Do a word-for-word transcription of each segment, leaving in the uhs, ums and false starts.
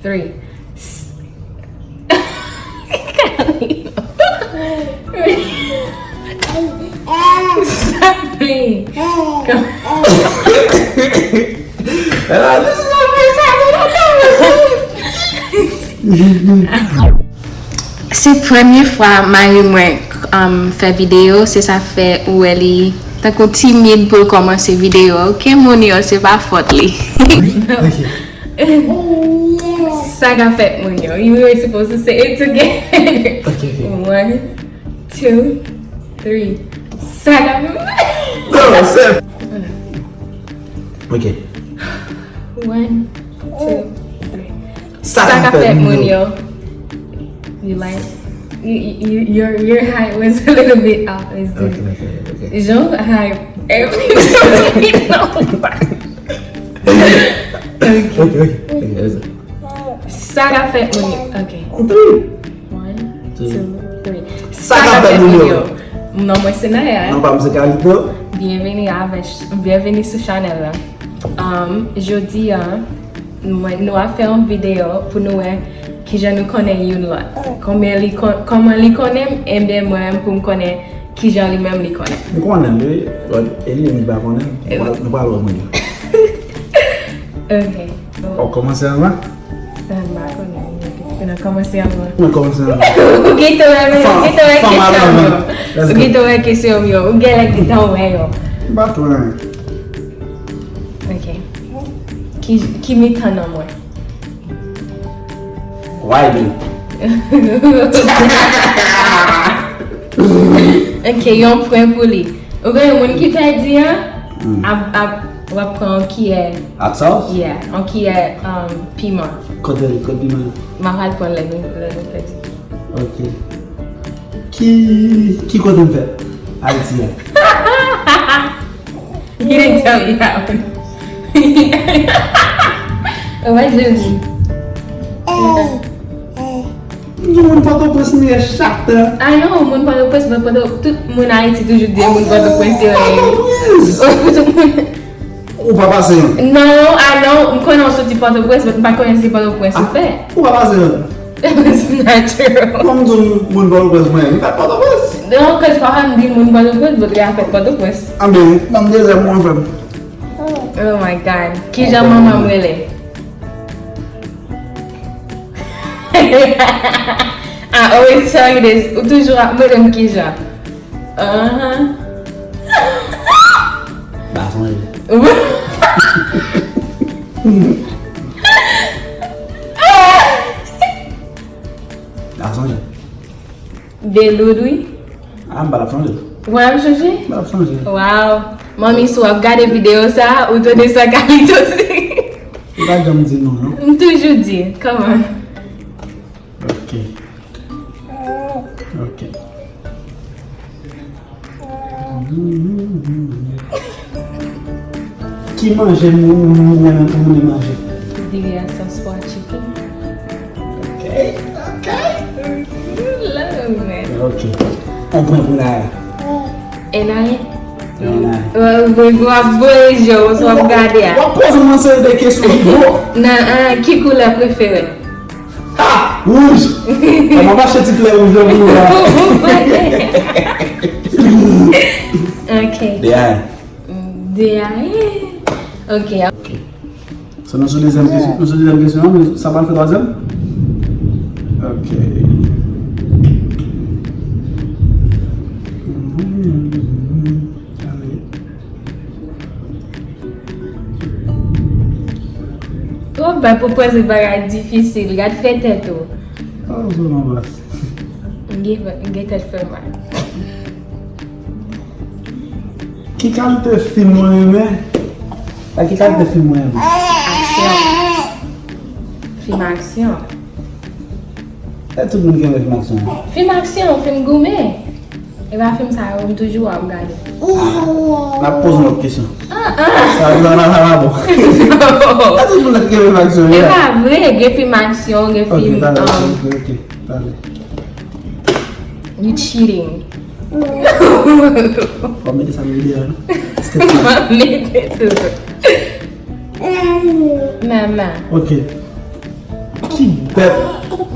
Three. S- Sa vle. This is my first time. Se premye fwa mari mwen, um, fè videyo, se sa fè ou wè li tankou timid pou l kòmanse videyo. Ok, moun yo, se pa fòt li. Ok. Sa k ap fèt, moun yo. You were supposed to say it together. Ok, ok. One, two, three. Sa k ap fèt. Non, se Ok. One, two, three. Sa k ap fèt, moun yo? You like, you, you, your, your height was a little bit off. It's good. Ok, ok, ok. Jan height. Everything. Ok, ok, ok. Sa k ap fèt, moun yo? Ok. Three. One, two, three. Sa k ap fèt, moun yo? Non, mwen se Naya. Non, pa m se Carlito. Byenveni avè ch-, byenveni sou chanèl la. Um, jodi a, mwen, nou ap fè yon videyo pou nou wè kijan nou konnen youn lòt. Konbyen li kon-, kòman li konnen m, ebyen mwen menm pou m konnen kijan li menm li konnen. M konnen l, wi. But e li menm li pa konnen l. Nou pral, nou pral wè moun yo. Ok. W ap kòmanse anvan? M pa konnen. Ou nan kòmanse anvan. Mwen kòmanse anvan. Ou gentan wè, ou gentan wè kesyon m yo. Ou gentan wè kesyon m yo. Ou genlè gentan wè yo. M pa twò renmen. Ok. Ki, ki mitan nan mwen? Wiley. Ok, yon pwen pou li. Ou gen yon moun ki pèdi an? Hmm. Ap, ap, w ap pran yon kiyè. Hot sauce? Yeah, yon kiyè, um, piman. Kote, kote piman? M ap al pran lè nou, lè nou pèdi. Ok. Ki, ki kote m fèt? Ayiti a. You didn't tell me that one. What do you mean? M di moun Pòtoprens m ye chak tan. I know, moun Pòtoprens, but Pòto-, tout moun Ayiti toujou di moun Pòtoprens yo ye. Pòtoprens! Tout moun. Ou pa pase yon. Non, I know, m konnen w soti Pòtoprens, but m pa konnen se Pòtoprens ou fèt. Ou pa pase yon. It's not true. Kòm m di w moun Pòtoprens mwen ye, m fèt Pòtoprens. Non, cause papa m di moun Pòtoprens, but li pa fèt Pòtoprens. Anben, ban m dezyèm mwen, frè m. Oh my God. Kijan manman m rele? I always tell you this. Ou toujou ap mande m kijan. Ahan. Pa sonje. Pa sonje. Deloud, wi. Ah, m pa t ap sonje. Ou pa t ap sonje? M pa t ap sonje. Wow. Manmi, si w ap gade videyo sa, ou tande sa Carlito di. Ou pa janm di non, non? M toujou di. Come on. Ok. Ok. Ki manje moun, moun, moun renmen, moun renmen manje? Diri a sòs pwa chicken. Ok, ok. Love, man. Ok. On pwen pou Naya. E Naya? E Naya. W ap voye je w, w ap gade a. W ap poze mwen seri de kesyon ki gwo. Nan, ah, ki koulè prefere? Ah! Wouj! Kòman mache ti flè wouj la pou nou la? Ok. De a. De a. Ok. Ok. So, nou sou dezyèm kesyon, nou sou dezyèm kesyon an, men sa pral fè twazyèm? Ok. Ale. Ou bay pou pwèse bagay difisil, gad fè tèt ou. Ah, ou sou nan bas. M gen, m gen tèt fè mal. Ki kalite fim mwen renmen? A, ki kalite fim mwen renmen? Aksyon. Fim aksyon. E tout moun ki renmen fim aksyon. Fim aksyon, fim goumen. E pa fim sa yo, m toujou ap gade. N ap poze yon lòt kesyon. Ah, ah. Sa, sa, sa, sa pa bon. Non. E tout moun ki renmen fim aksyon, e pa vre, gen fim aksyon, gen fim, ok, talè, um, ok, ok, talè. You cheating. W ap mete sa nan videyo a, non? M ap mete tou. Mama. Ok. Ki bèt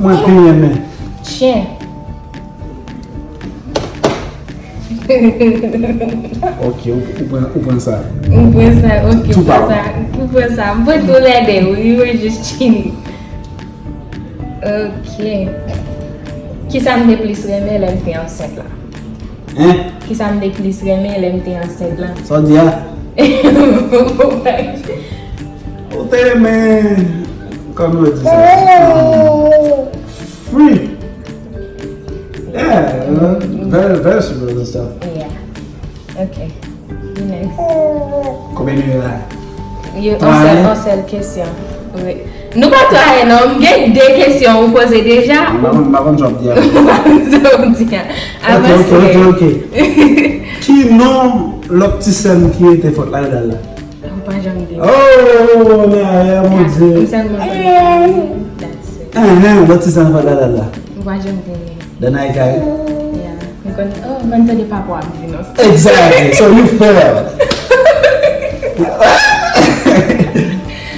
mwen pi renmen? Chen. Ok, ou, ou pran, ou pran sa. Ou pran sa, ok, ou pran sa. Ou pran sa. M pran tou lè de, we were just kidding. Ok. Kisa m te plis renmen lè m te ansent la? Hein? Kisa m te plis renmen lè m te ansent la? Sa w di a? Ou te renmen, kòman yo di sa? Free. Yeah, very, very simple and stuff. Yeah. Ok. Next. Konbyen nou ye la? Yo, on sèl, on sèl kesyon. Wi. Nou pa twaye non, m gen de kesyon ou poze deja. M pa konn, m pa konn sa w ap di a. M pa konn sa w ap di a. Ok, ok, ok, ok. Ki non lòt ti sè m ki rete Fort Lauderdale la? Ou pa janm di. Oh, men ayè, mon Dieu. M sèlman konn. That's it. Enhen, lòt ti sè m Fort Lauderdale la. Ou pa janm di. Danay kay. Yeah. M konn, oh, m konn tande papa w ap di non. Exactly. So you fail.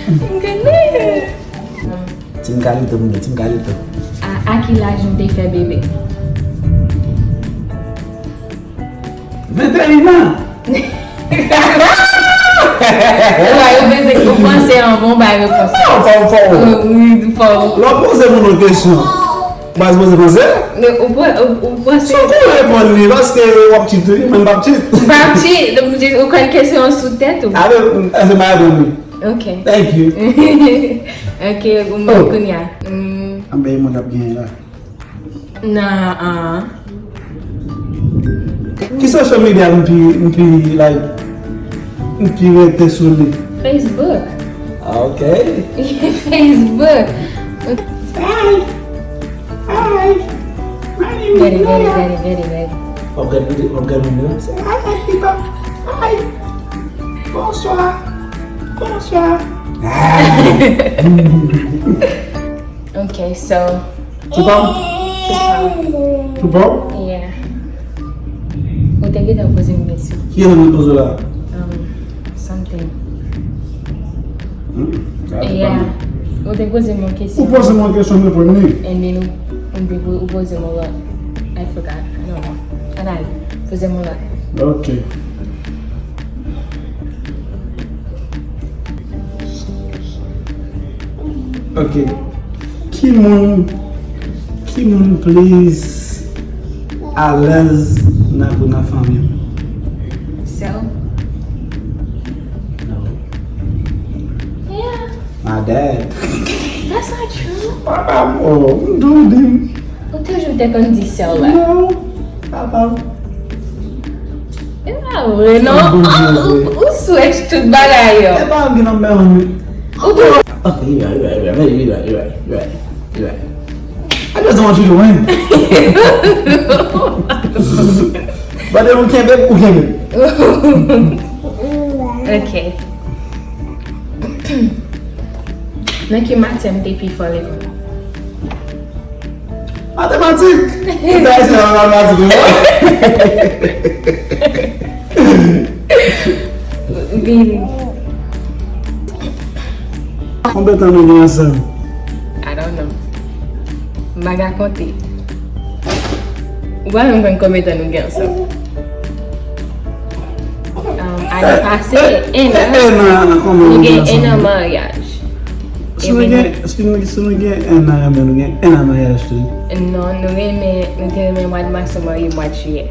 M konnen. Team Carlito, m gen Team Carlito. A, a ki laj ou te fè bebe? Venteyen an. Ou pa yo bezwen ou panse anvan ou bay repons la. Non, fò, fò. Wi, fò. Lè w poze moun yon kesyon, ou pa sipoze panse. Men ou pa, ou, ou panse. Sou kou reponn li, paske w ap cheat wi, mwen m p ap cheat. M p ap cheat, donk ou konn kesyon an sou tèt ou. A, men, se m a reponn li. Ok. Thank you. Ok, ou mwen kounye a. Hmm. Anben, moun ap genyen la. Nah. Ki social media m pi, m pi, like, m pi rete sou li? Facebook. Ah, ok. Facebook. Hi. Hi. My name is Gade, gade, Noah. Gade, gade, gade. W ap gade videyo, w ap gade videyo. Say hi, people. Hi. Bonsoir. Bonsoir. Ah. Ok, so. Tou pa w? Tou pa w? Tou pa w? Yeah. Ou te gentan poze m kesyon. Ki kesyon mwen poze w la? Um, something. Hmm? Yeah. Ou te poze m yon kesyon. Ou poze m yon kesyon, m reponn li. And then ou, ou te po-, ou poze m yon lòt. I forgot. I don't know. Ann ale. Poze m yon lòt. Ok. Ok. Ki moun, ki moun plis alèz nan, nan fanmi w? Sè w. No. Yeah. My dad. That's not true. Papa m, oh, m tou di m. Ou toujou te konn di sè w la? Non, papa m. E pa vre, non. Ou, ou, ou switch tout bagay yo. E pa m ki nan men wi. Ou tou. Ok, you right, you right, you right, you right, you right, you right, you right, you right. I just don't want you to win. But then ou kenbe, ou kenbe. Ok. Nan ki matyè m te pi fò lekòl? Matematik! Ou ta ese nan matematik, wi. Vini. Konbyen tan nou gen ansanm? I don't know. M pa ka konte. Ou pa menm konn konbyen tan nou gen ansanm? Um, ane pase, en an. En an, konbyen nou gen ansanm? Nou gen en an maryaj. Si nou gen, si nou, si nou gen en an renmen, nou gen en an maryaj tou. Non, nou renmen, nou te renmen mwa de mas, nou marye mwa de jiyè.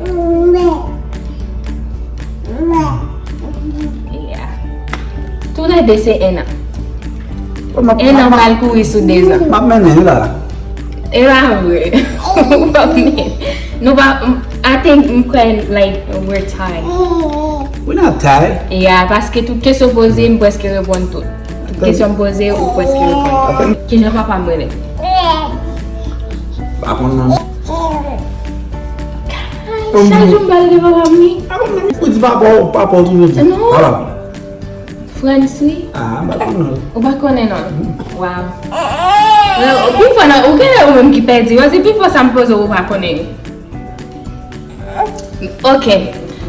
Yeah. Toulède se en an. En an pral kouri sou de zan. M ap mennen wi la. E pa vre. Ou p ap mennen. Nou pa, I think, m kwè, like, we're tied. We not tied. Yeah, paske tout kesyon poze, m prèske reponn tout. Tout kesyon m poze, ou prèske reponn. Kijan papa m rele? Pa konn non. Chak jou m pale de papa m wi. Pa konn non. Ou di papa w, papa w toujou di. Non. Papa m. Frans wi. Ah, m pa konn non. Ou pa konnen non. Wow. Well, pifò nan, ou genlè ou menm ki pèdi. Paske pifò sa m poze w, ou pa konnen. Ok.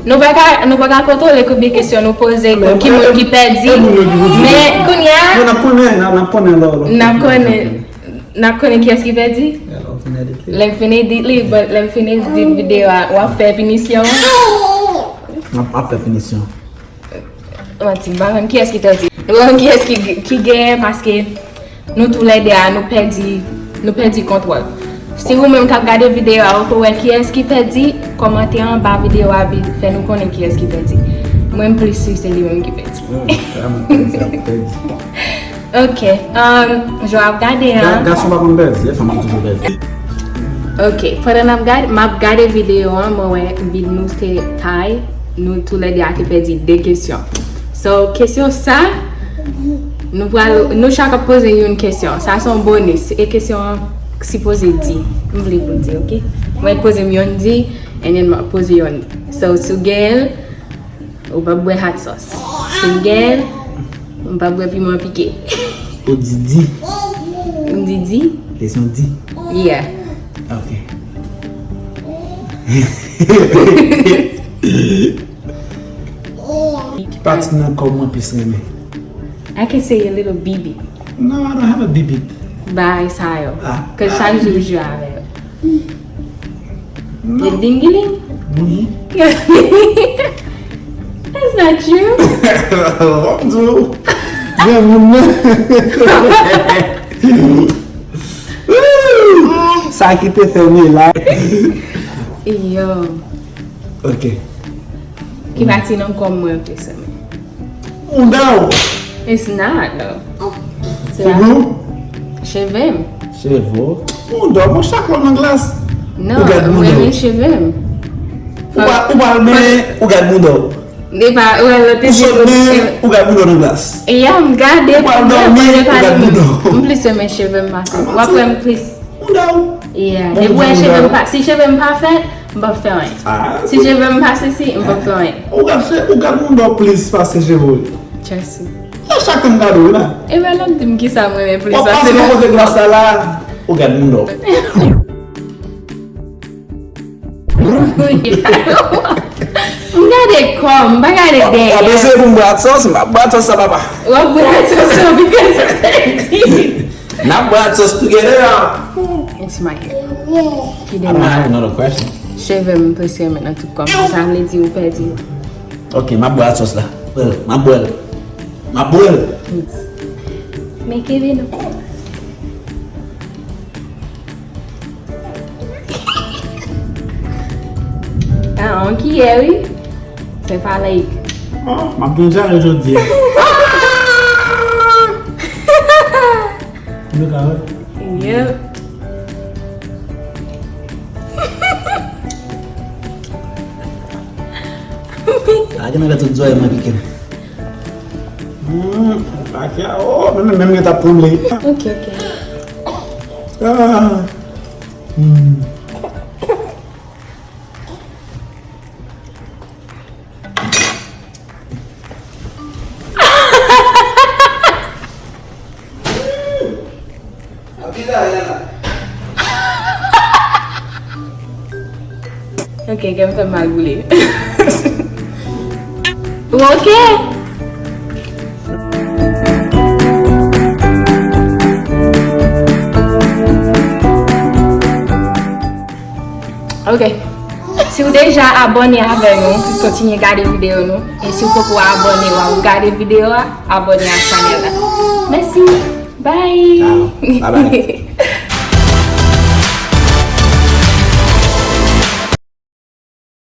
Nou pa ka, nou pa ka kontwole konbyen kesyon nou poze, ki moun ki pèdi. Men kounye a, non, n ap konnen, n ap, n ap konnen lò, lò. N ap konnen. N ap konnen kiyès ki pèdi? Yeah, lè w fin edit li. Lè m fin edit li, but lè m fin edit videyo a, w ap fè pinisyon an? M ap, m ap fè pinisyon. Manti, m pa konn kiyès ki pèdi. M pa konn kiyès ki, ki genyen paske nou toulède a, nou pèdi, nou pèdi kontwòl. Si ou menm k ap gade videyo a, ou ko wè kiyès ki pèdi, kòmante anba videyo a, epi fè nou konnen kiyès ki pèdi. Mwen, m plis si se li menm ki pèdi. Hmm, sa mwen pèdi, sa mwen pèdi. Ok, um, jan w ap gade an. Ga-, gason pa konn pèdi, e fanm ap toujou pèdi. Ok, pandan n ap gade, m ap gade videyo an, mwen wè vid nou te pay, nou toulède a te pèdi de kesyon. So, kesyon sa, nou pral, nou chak ap poze youn kesyon. Sa se yon bonus, e kesyon an sipoze di. M vle pou l di, ok? Mwen poze m youn di, and then m ap poze youn. So, si w genyen l, ou p ap bwè hot sauce. Si m genyen l, m p ap bwè piman pike. Ou di di. M di di. Kesyon di. Yeah. Ok. Ki pati nan kò w mwen plis renmen? I can say a little bibi. No, I don't have a bibi. Bagay sa yo. Ah. Cause chak jou m jwe avè yo. No. Yo dingiling. Mhm. That's not true. Bonjou. Granmoun nan. Sa ki te fè m la. Yo. Ok. Ki pati nan kò mwen plis renmen? Mouda w. It's not, though. Figi w? Cheve m. Cheve w? Mouda w, mwen chak lè w nan glas. Non, ou gad mouda w. Mwen renmen cheve m. Ou pa, ou pa al benyen, ou gad mouda w. Ou sot benyen, ou gad mouda w nan glas. Yeah, m gade. Ou pa al dòmi, ou gad mouda w. M plis renmen cheve m pase. W ap wè m plis. Mouda w. Yeah. Depi w wè cheve m pa, si cheve m pa fèt, m p ap fè anyen. Ah, si cheve m pa sesi, m p ap fè anyen. Ou gad che-, ou gad mouda w plis pase cheve w. Trust me. A chak tan m gade w la. E ben, l ap di m kisa mwen renmen plis pase. W ap pase bò kote glas la la, ou gad mouda w. M gade kò m, m pa gade dèyè. W ap eseye pou m bwè hot sauce, m ap bwè hot sauce sa, papa. W ap bwè hot sauce sa, because n ap bwè hot sauce together. It's my hair. Ki de mal. I don't have another question. Cheve m plis renmen nan tout kò m. Sa vle di ou pèdi. Ok, m ap bwè hot sauce la. Bwè l, m ap bwè l. M ap bwè l. Men kenbe non. Ah, on kiyè, wi. Se pa like. Oh, m ap gen dyare jodi a. Nou ka wè? Yep. A gen nan tout zòrèy mwen pike m. Hmm, pake a, oh, menm, menm yo t ap tranble. Ok, ok. Ah. Hmm. Ok, kè m fè m mal boule. Ou ok? Ok. Si w deja abòne avè nou, kontinye gade videyo nou. E si w poko abòne, w ap gade videyo a, abòne ak chanèl la. Mèsi. Bye. Ciao. Bye bye.